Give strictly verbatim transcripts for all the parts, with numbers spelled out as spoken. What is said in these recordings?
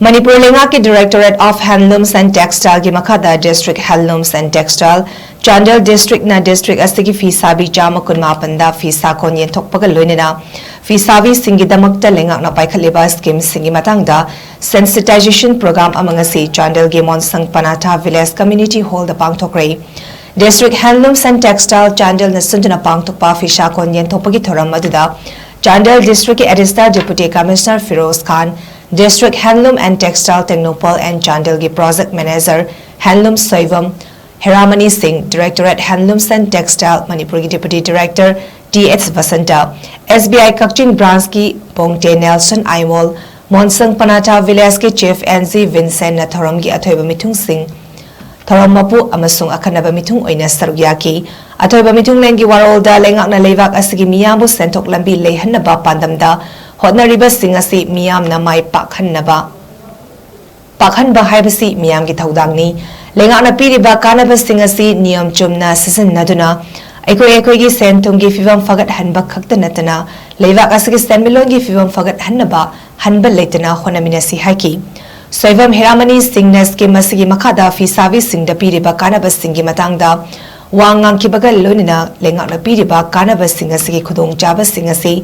ꯃꯅꯤꯄꯨꯔ ꯂꯩꯉꯥꯛꯀꯤ Directorate of Handlooms and Textileꯒꯤ ꯃꯈꯥꯗ District Handlooms and Textile, Chandel Districtꯅ district ꯑꯁꯤꯒꯤ ꯐꯤ ꯁꯥꯕꯤ ꯆꯥꯝꯃ ꯀꯨꯟꯃꯥꯄꯟꯗ ꯐꯤ ꯁꯥꯀꯣꯟ ꯌꯦꯟꯊꯣꯛꯄꯒ ꯂꯣꯏꯅꯅ ꯐꯤ ꯁꯥꯕꯤꯁꯤꯡꯒꯤꯗꯃꯛꯇ ꯂꯩꯉꯥꯛꯅ ꯄꯥꯏꯈꯠꯂꯤꯕ schemeꯁꯤꯡꯒꯤ ꯃꯇꯥꯡꯗ sensitization program ꯑꯃ ꯉꯁꯤ ꯆꯥꯟꯗꯦꯜꯒꯤ ꯃꯣꯟꯁꯪ ꯄꯅꯥꯊꯥ Village Community Hallꯗ ꯄꯥꯡꯊꯣꯛꯈ꯭ꯔꯦ꯫ District Handlooms and Textile ꯆꯥꯟꯗꯦꯜꯅ ꯁꯤꯟꯗꯨꯅ ꯄꯥꯡꯊꯣꯛꯄ ꯐꯤ ꯁꯥꯀꯣꯟ ꯌꯦꯟꯊꯣꯛꯄꯒꯤ ꯊꯧꯔꯝ ꯑꯗꯨꯗ Chandel Districtꯀꯤ Additional Deputy Commissioner Firoz Khan, District Handloom and Textile Tengnoupal and ꯆꯥꯟꯗꯦꯜꯒꯤ Project Manager Handloom ꯁꯣꯏꯕꯝ ꯍꯦꯔꯥꯃꯅꯤ ꯁꯤꯡ, Directorate Handlooms and Textile ꯃꯅꯤꯄꯨꯔꯒꯤ Deputy Director T H Basanta, S B I Kakching Branchꯀꯤ ꯄꯣꯡꯇꯦ ꯅꯦꯜꯁꯟ ꯑꯥꯏꯃꯣꯜ, ꯃꯣꯟꯁꯪ ꯄꯅꯥꯊꯥ Villageꯀꯤ Chief ꯑꯦꯟ ꯖꯤ ꯚꯤꯟꯁꯦꯟꯅ ꯊꯧꯔꯝꯒꯤ ꯑꯊꯣꯏꯕ ꯃꯤꯊꯨꯡꯁꯤꯡ, ꯊꯧꯔꯝ ꯃꯄꯨ ꯑꯃꯁꯨꯡ ꯑꯈꯟꯅꯕ ꯃꯤꯊꯨꯡ ꯑꯣꯏꯅ ꯁꯔꯨꯛ ꯌꯥꯈꯤ꯫ ꯑꯊꯣꯏꯕ ꯃꯤꯊꯨꯡꯂꯦꯟꯒꯤ ꯋꯥꯔꯣꯜꯗ ꯂꯩꯉꯥꯛꯅ ꯂꯩꯕꯥꯛ ꯑꯁꯤꯒꯤ ꯃꯤꯌꯥꯝꯕꯨ ꯁꯦꯟꯊꯣꯛ ꯂꯝꯕꯤ ꯂꯩꯍꯟꯅꯕ ꯄꯥꯟꯗꯝꯗ ꯍꯣꯠꯅꯔꯤꯕꯁꯤꯡ ꯑꯁꯤ ꯃꯤꯌꯥꯝꯅ ꯃꯥꯏ ꯄꯥꯛꯍꯟꯅꯕ ꯄꯥꯛꯍꯟꯕ ꯍꯥꯏꯕꯁꯤ ꯃꯤꯌꯥꯝꯒꯤ ꯊꯧꯗꯥꯡꯅꯤ꯫ ꯂꯩꯉꯥꯛꯅ ꯄꯤꯔꯤꯕ ꯀꯥꯟꯅꯕꯁꯤꯡ ꯑꯁꯤ ꯅꯤꯌꯝ ꯆꯨꯝꯅ ꯁꯤꯖꯤꯟꯅꯗꯨꯅ ꯑꯩꯈꯣꯏ ꯑꯩꯈꯣꯏꯒꯤ ꯁꯦꯟ ꯊꯨꯝꯒꯤ ꯐꯤꯕꯝ ꯐꯒꯠꯍꯟꯕ ꯈꯛꯇ ꯅꯠꯇꯅ ꯂꯩꯕꯥꯛ ꯑꯁꯤꯒꯤ ꯁꯦꯟꯃꯤꯠꯂꯣꯟꯒꯤ ꯐꯤꯕꯝ ꯐꯒꯠꯍꯟꯅꯕ ꯍꯟꯕ ꯂꯩꯇꯅ ꯍꯣꯠꯅꯃꯤꯟꯅꯁꯤ ꯍꯥꯏꯈꯤ꯫ ꯁꯣꯏꯕꯝ ꯍꯦꯔꯥꯃꯅꯤ ꯁꯤꯡꯅ scheme ꯑꯁꯤꯒꯤ ꯃꯈꯥꯗ ꯐꯤ ꯁꯥꯕꯤꯁꯤꯡꯗ ꯄꯤꯔꯤꯕ ꯀꯥꯟꯅꯕꯁꯤꯡꯒꯤ ꯃꯇꯥꯡꯗ ꯋꯥ ꯉꯥꯡꯈꯤꯕꯒ ꯂꯣꯏꯅꯅ ꯂꯩꯉꯥꯛꯅ ꯄꯤꯔꯤꯕ ꯀꯥꯟꯅꯕꯁꯤꯡ ꯑꯁꯤꯒꯤ ꯈꯨꯗꯣꯡꯆꯥꯕꯁꯤꯡ ꯑꯁꯤ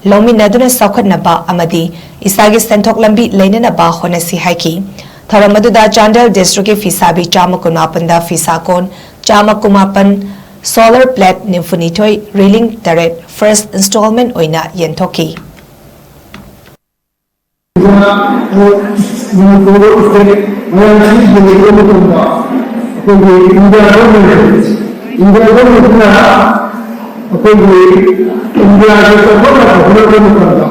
ꯂꯧꯃꯤꯟꯅꯗꯨꯅ ꯆꯥꯎꯈꯠꯅꯕ ꯑꯃꯗꯤ ꯏꯁꯥꯒꯤ ꯁꯦꯟꯊꯣꯛ ꯂꯝꯕꯤ ꯂꯩꯅꯅꯕ ꯍꯣꯠꯅꯁꯤ ꯍꯥꯏꯈꯤ꯫ ꯊꯧꯔꯝ ꯑꯗꯨꯗ ꯆꯥꯟꯗꯦꯜ Districtꯀꯤ ꯐꯤꯁꯥꯕꯤ ꯆꯥꯝꯃ ꯀꯨꯟꯃꯥꯄꯟꯗ ꯐꯤꯁꯥꯀꯣꯟ ꯆꯥꯝꯃ ꯀꯨꯟꯃꯥꯄꯟ, solar plate ꯅꯤꯐꯨꯅꯤꯊꯣꯏ, railing ꯇꯔꯦꯠ, first installment ꯑꯣꯏꯅ ꯌꯦꯟꯊꯣꯛꯈꯤ꯫ ꯃꯅꯤꯄꯨꯔ ꯁ꯭ꯇꯦꯠ ꯃꯌꯥꯝꯁꯤ ꯌꯦꯡꯂꯕ ꯃꯇꯝꯗ ꯑꯩꯈꯣꯏꯒꯤ ꯏꯟꯗꯤꯌꯥ ꯒꯣꯔꯃꯦꯟ, ꯏꯟꯗꯤꯌꯥ ꯒꯣꯔꯃꯦꯟꯁꯤꯅ ꯑꯩꯈꯣꯏꯒꯤ ꯏꯟꯗꯤꯌꯥꯒꯤ ꯆꯥꯎꯈꯠꯅꯕ ꯍꯣꯠꯅꯕ ꯃꯇꯝꯗ,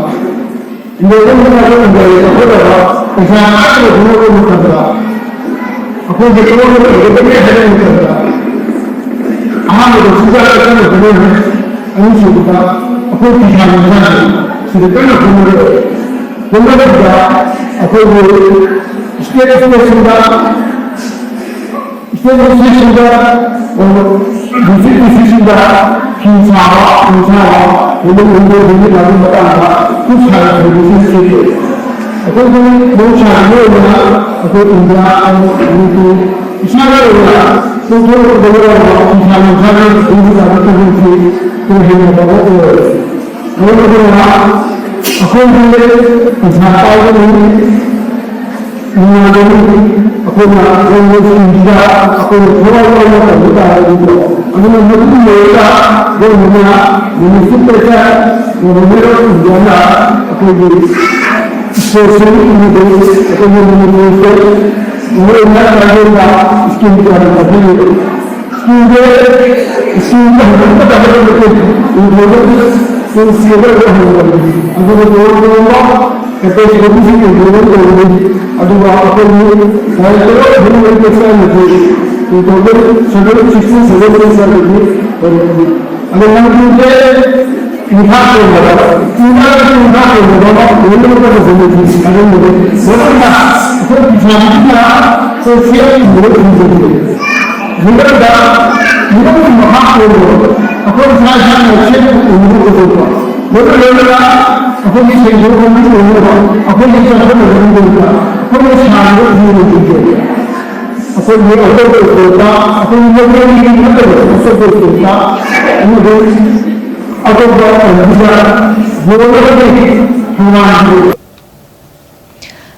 ꯏꯟꯗꯤꯌꯥ ꯒꯣꯔꯃꯦꯟꯅ ꯏꯟꯗꯤꯌꯥꯒꯤ ꯆꯥꯎꯈꯠꯅꯕ ꯄꯩꯁꯥ ꯊꯥꯗꯅꯕ ꯍꯣꯠꯅꯕ ꯃꯇꯝꯗ ꯑꯩꯈꯣꯏꯒꯤ ꯀꯔꯝꯅ ꯇꯧꯒꯗꯒꯦ ꯍꯥꯏꯕ ꯃꯇꯝꯗ ꯑꯍꯥꯟꯕꯗ ꯆꯤꯟꯖꯥꯛꯇ ꯀꯟꯅ ꯍꯣꯠꯅꯔꯤ, ꯑꯅꯤꯁꯨꯕꯗ ꯑꯩꯈꯣꯏ ꯐꯤꯁꯥ ꯂꯣꯟꯁꯥꯁꯦ ꯁꯤꯗ ꯀꯟꯅ ꯍꯣꯠꯅꯔꯤ꯫ ꯍꯣꯠꯅꯕꯗ ꯑꯩꯈꯣꯏꯒꯤ ꯁ꯭ꯇꯦꯠ ꯁ꯭ꯇꯦꯠꯁꯤꯡꯗ ꯁ꯭ꯇꯦꯠ ꯁ꯭ꯇꯦꯠꯁꯤꯡꯗ ꯗꯤꯁꯇ꯭ꯔꯤꯛ ꯗꯤꯁꯇ꯭ꯔꯤꯛꯁꯤꯡꯗ ꯐꯤ ꯁꯥꯕ, ꯐꯤ ꯁꯥꯕ, ꯍꯦꯟꯗꯨꯝ ꯍꯦꯟꯗꯨꯝ ꯍꯦꯟꯗꯨꯝ ꯍꯥꯏꯕꯒꯤ ꯃꯇꯥꯡꯗ ꯈꯨꯠ ꯁꯥ ꯍꯩꯕꯁꯤꯡ ꯁꯦꯝꯗꯣꯛꯏ꯫ ꯑꯩꯈꯣꯏꯒꯤ ꯃꯍꯧꯁꯥꯒꯤ ꯑꯣꯏꯅ ꯑꯩꯈꯣꯏ ꯏꯟꯗꯤꯌꯥ ꯑꯃꯗꯤ ꯏꯁꯥꯒꯤ ꯑꯣꯏꯅ ꯄꯣꯛꯊꯣꯔꯛꯄꯗ ꯌꯥꯎꯔꯕ ꯐꯤꯁꯥ ꯂꯣꯟꯁꯥꯒꯤ ꯏꯟꯗꯤꯌꯥꯒꯤ ꯊꯕꯛꯁꯤ ꯇꯨꯡ ꯍꯦꯟꯅ ꯐꯕ ꯑꯣꯏꯔꯣꯏ꯫ ꯃꯔꯝ ꯑꯗꯨꯅ ꯑꯩꯈꯣꯏꯒꯤ ꯄꯩꯁꯥ ꯄꯥꯏꯕ ꯅꯨꯃꯤꯠ ꯅꯨꯡꯉꯥꯏꯒꯅꯤ꯫ ꯑꯩꯈꯣꯏꯅ ꯂꯧꯕ ꯁꯤꯡꯁꯤꯗ ꯑꯩꯈꯣꯏꯅ ꯊꯋꯥꯏ ꯌꯥꯎꯅ ꯇꯧꯕ ꯇꯥꯔꯒꯗꯤꯀꯣ꯫ ꯑꯗꯨꯅ ꯃꯗꯨꯒꯤ ꯂꯣꯏꯔꯒ ꯒꯣꯔꯃꯦꯟꯅ ꯃꯤꯅꯤꯁꯇ꯭ꯔꯤ ꯄꯩꯁꯥ ꯒꯣꯔꯃꯦꯟ ꯑꯣꯐ ꯏꯟꯗꯤꯌꯥꯅ ꯑꯩꯈꯣꯏꯒꯤ ꯁ꯭ꯄꯣꯔꯠꯁ ꯑꯃꯗꯤ ꯑꯩꯈꯣꯏꯒꯤ ꯃꯅꯤꯄꯨꯔ ꯁ꯭ꯇꯦꯠ ꯃꯔꯨꯑꯣꯏꯅ ꯇ꯭ꯔꯥꯏꯕꯦꯜꯗ ꯁ꯭ꯀꯤꯝ ꯀꯌꯥ ꯂꯩꯈꯠꯂꯤ꯫ ꯁ꯭ꯀꯤꯝꯁꯦ ꯁ꯭ꯀꯤꯝꯁꯦ ꯍꯧꯖꯤꯛ ꯃꯇꯝꯗ ꯇꯨ ꯊꯥꯎꯖꯟ ꯇ꯭ꯋꯦꯟꯇꯤ ꯁꯤꯛꯁꯇ ꯍꯧꯔꯛꯄꯅꯤ꯫ ꯑꯗꯨꯒ ꯇꯣꯉꯥꯟ ꯇꯣꯉꯥꯟꯕ ꯀꯦꯇꯦꯒꯣꯔꯤꯁꯤꯡ ꯏꯝꯄ꯭ꯔꯨꯚꯃꯦꯟ ꯇꯧꯒꯅꯤ꯫ ꯑꯗꯨꯒ ꯑꯩꯈꯣꯏꯒꯤ ꯗꯥꯏꯔꯦꯛꯇꯔ ꯑꯣꯐ ꯍ꯭ꯌꯨꯃꯦꯟ ꯔꯤꯁꯣꯔꯁ ꯑꯃꯗꯤ two thousand seven sixteen seventeen ꯁ꯭ꯋꯥꯏꯗꯒꯤ ꯍꯧꯔꯛꯄꯅꯤ꯫ ꯑꯗꯣ ꯃꯅꯤꯄꯨꯔꯁꯦ ꯆꯤꯡꯈꯥ ꯀꯣꯟꯕꯗ, ꯆꯤꯡꯈꯥ ꯆꯤꯡꯈꯥ ꯀꯣꯟꯕꯗ ꯂꯣꯏꯅꯃꯛꯇ ꯐꯖꯅ ꯊꯤꯡꯖꯤꯟꯒꯗꯕꯅꯤ꯫ ꯃꯔꯝꯅ ꯑꯩꯈꯣꯏ ꯄꯩꯁꯥꯁꯤꯅ ꯑꯩꯈꯣꯏ ꯁꯦꯜ ꯊꯤꯡꯕꯗ ꯊꯤꯡꯖꯤꯟꯗꯦ꯫ ꯃꯤꯔꯝꯗ, ꯃꯤꯔꯝꯒꯤ ꯃꯈꯥ ꯄꯣꯟꯅ ꯑꯩꯈꯣꯏ ꯏꯁꯥ ꯏꯁꯥꯅ ꯁꯦꯝꯕ ꯎꯅꯕ ꯄꯨꯊꯣꯛꯄ, ꯂꯣꯏꯅ ꯂꯣꯏꯅꯅ ꯑꯩꯈꯣꯏꯒꯤ ꯁꯦꯟꯊꯣꯛ ꯂꯝꯕꯤ ꯑꯣꯏꯅꯕ, ꯑꯩꯈꯣꯏꯒꯤ ꯆꯥꯎꯈꯠꯅꯕꯒꯤ ꯑꯣꯏꯅ ꯑꯩꯈꯣꯏꯅ ꯁꯥꯔꯤꯕ ꯐꯤꯔꯣꯜꯁꯤꯡꯁꯦ ꯑꯩꯈꯣꯏꯒꯤ ꯑꯇꯣꯞꯄ ꯁ꯭ꯇꯦꯠꯇ, ꯑꯩꯈꯣꯏꯒꯤ ꯂꯣꯀꯦꯜꯒꯤ ꯅꯠꯇꯕ ꯑꯇꯣꯞꯄ ꯁ꯭ꯇꯦꯠꯇ ꯑꯃꯗꯤ ꯑꯇꯣꯞꯄ ꯀꯟꯇ꯭ꯔꯤꯗ ꯌꯣꯜꯂꯒꯗꯤ ꯊꯧꯕꯥꯜꯒꯤ